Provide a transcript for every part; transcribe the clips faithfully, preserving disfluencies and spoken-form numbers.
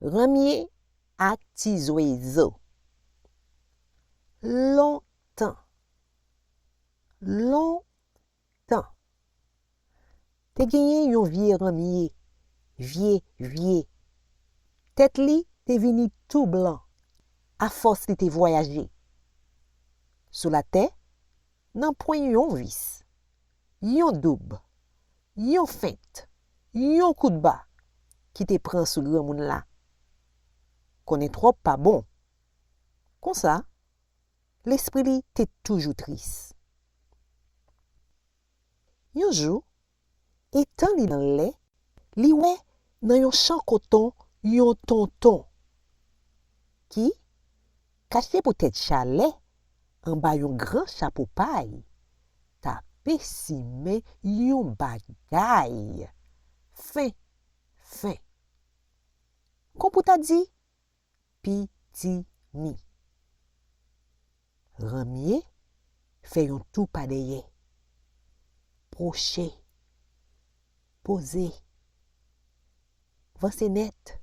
Ranmye ak ti zwezo. Lontan. Lontan. Te genyen yon vye ranmye, vye, vye. Tèt li te vini tou blan, afòs li te vwayaje. Sou latè, nanpwen yon vis, yon doub, yon fent, yon koutba ki te pran sou granmoun la. Konnen twòp pa bon. Konsa, lespri li te toujou tris. Yon jou, etan li nan lè, li wè nan yon chan koton yon tonton ki, kache poutèt chalè anba yon gran chapo pay, t ape simen yon bagay fen, fen. Kon pou ta di, pitimi. Ranmye fè yon tou pa dèyè. Pwoche. Poze. Vanse nèt.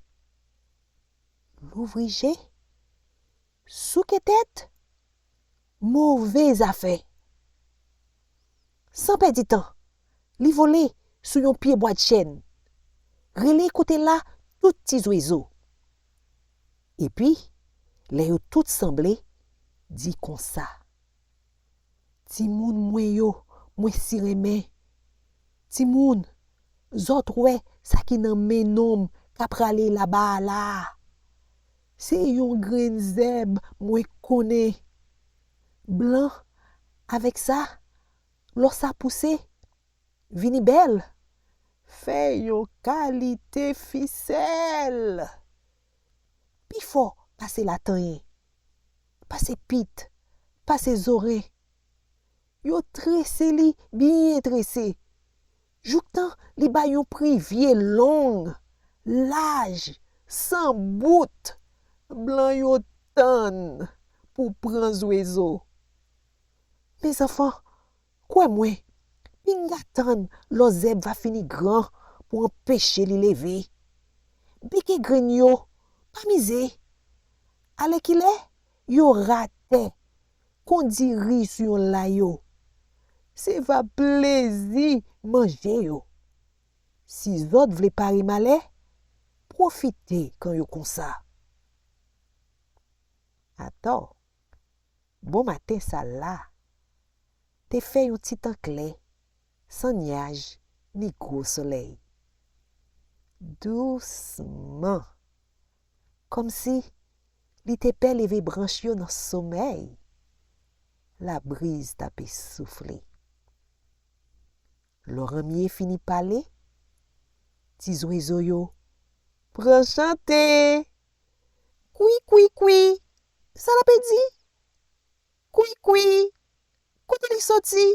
Louvri je. Souke tèt. Move zafè. San pèdi tan, li vole sou yon pye bwadchèn, rele kote la tout ti zwezo. Epi, lè yo tout sanble, di konsa, timoun mwen yo, mwen si renmen. Timoun, zòt wè sa ki nan men nonm k ap rale laba a la a. Se yon grenn zèb mwen konnen. Blan, avèk sa, lò sa pouse, vini bèl. Fè yon kalite fisèl. Pi fò pase latanyen, pase pit, pase zoren. Yo trese li byen trese, jouktan li bay yon privye long, laj, san bout. Blan yo tann pou pran zwezo. Mezanfan, kwè mwen, pinga tann lò zèb va fini gran pou anpeche li leve. Bike grenn yo, pa mize. Alèkile, yo ratè, kon diri sou yon layo. Se va plezi manje yo. Si zòt vle pare malè, pwofite kan yo konsa. Atò, bon maten sa la te fè yon ti tan klè, san nyaj ni gwo solèy. Dousman, kòmsi li te pè leve branch yo nan somèy, labriz t ape soufle. Lò ranmye fini pale, ti zwezo yo pran chante. Kwi, kwi, kwi, sa l ape di? Kwi, kwi, kote li soti?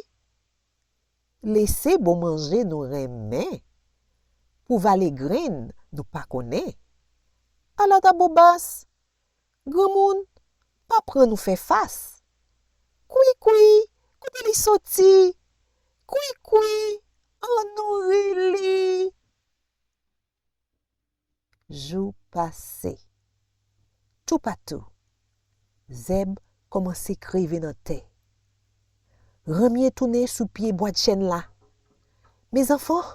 Lese bon manje nou renmen pou vale grenn nou pa konnen. Ala ta bobas! Granmoun, pa pran nou fè fas. Kwi, kwi, kote li soti? Kwi, kwi, ann nouri li. Jou pase. Toupatou, zèb kòmanse kreve nan tè. Ranmye tounen sou pye bwadchèn la. Mezanfan,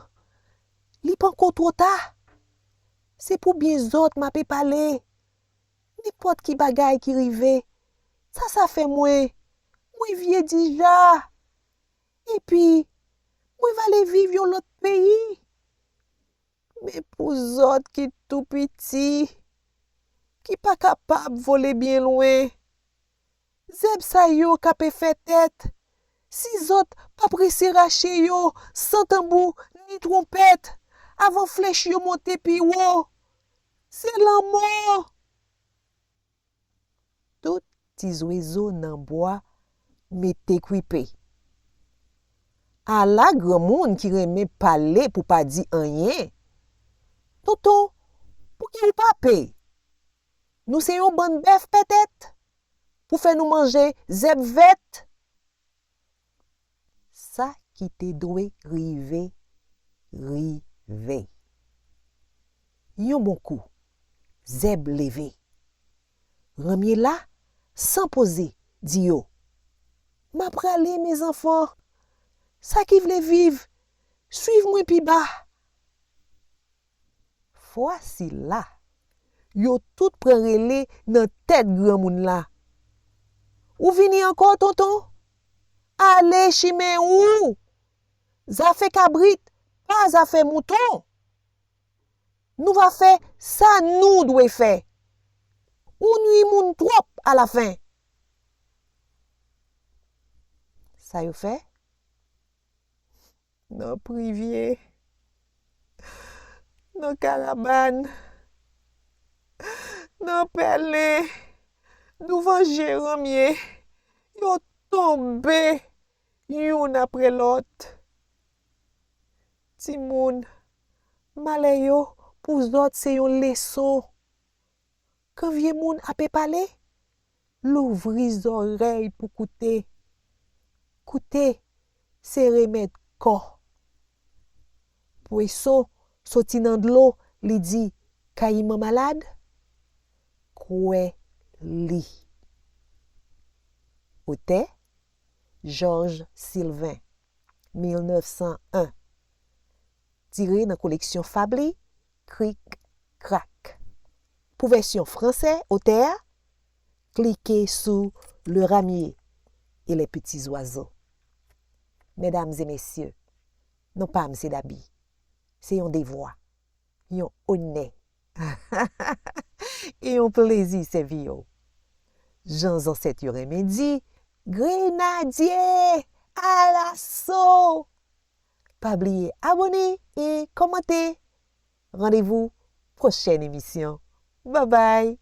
li panko twò ta. Se pou byen zòt m ape pale. Nenpòt ki bagay ki rive, sa sa fè mwen? Mwen vye dija. Epi, mwen va ale viv yon lòt peyi. Men pou zòt ki tou piti, ki pa kapab vole byen lwen, zèb sa yo k ape fè tèt, si zòt pa prese rache yo san tanbou ni twonpèt, avan flèch yo monte pi wo, se lanmò. Tout ti zwezo nan bwa mete kwipe. Ala granmoun ki renmen pale pou pa di anyen. Tonton, pouki ou pa pe? Nou se yon bann bèf pètèt pou fè nou manje zèb vèt? Sa ki te dwe rive, rive. Yon bon kou, zèb leve. Ranmye la, san poze, di yo: "M ap prale, mezanfan. Sa ki vle viv, swiv mwen pi ba." Fwa sila, yo tout pran rele nan tèt granmoun la: "Ou vini ankò, tonton? Ale chimen ou! Zafè kabrit pa zafè mouton. Nou va fè sa nou dwe fè. Ou nwi moun twòp alafen." Sa yo fè? Nan privye, nan karabann, nan pèlen, douvan je Ranmye, yo tonbe youn apre lòt. Timoun, malè yo pou zòt se yon leson. Kan vye moun ape pale, louvri zòrèy pou koute. Koute, se remèd kò. Pweson soti nan dlo, li di: "Kayiman malad?" Kwè li. Otè, Georges Sylvain, mil nèf san en. Tire nan koleksyon Fabli, Krik Krak. Pou vèsyon fransè otè a, klike sou Le Ramier et les petits oiseaux. Medam e mesye, non pa m se Dabi. Se yon devwa, yon onè e yon plezi sèvi yo. Jan zansèt yo renmen di, grenadye alaso! Pa bliye abòne e kòmante. Randevou pwochèn emisyon. Babay!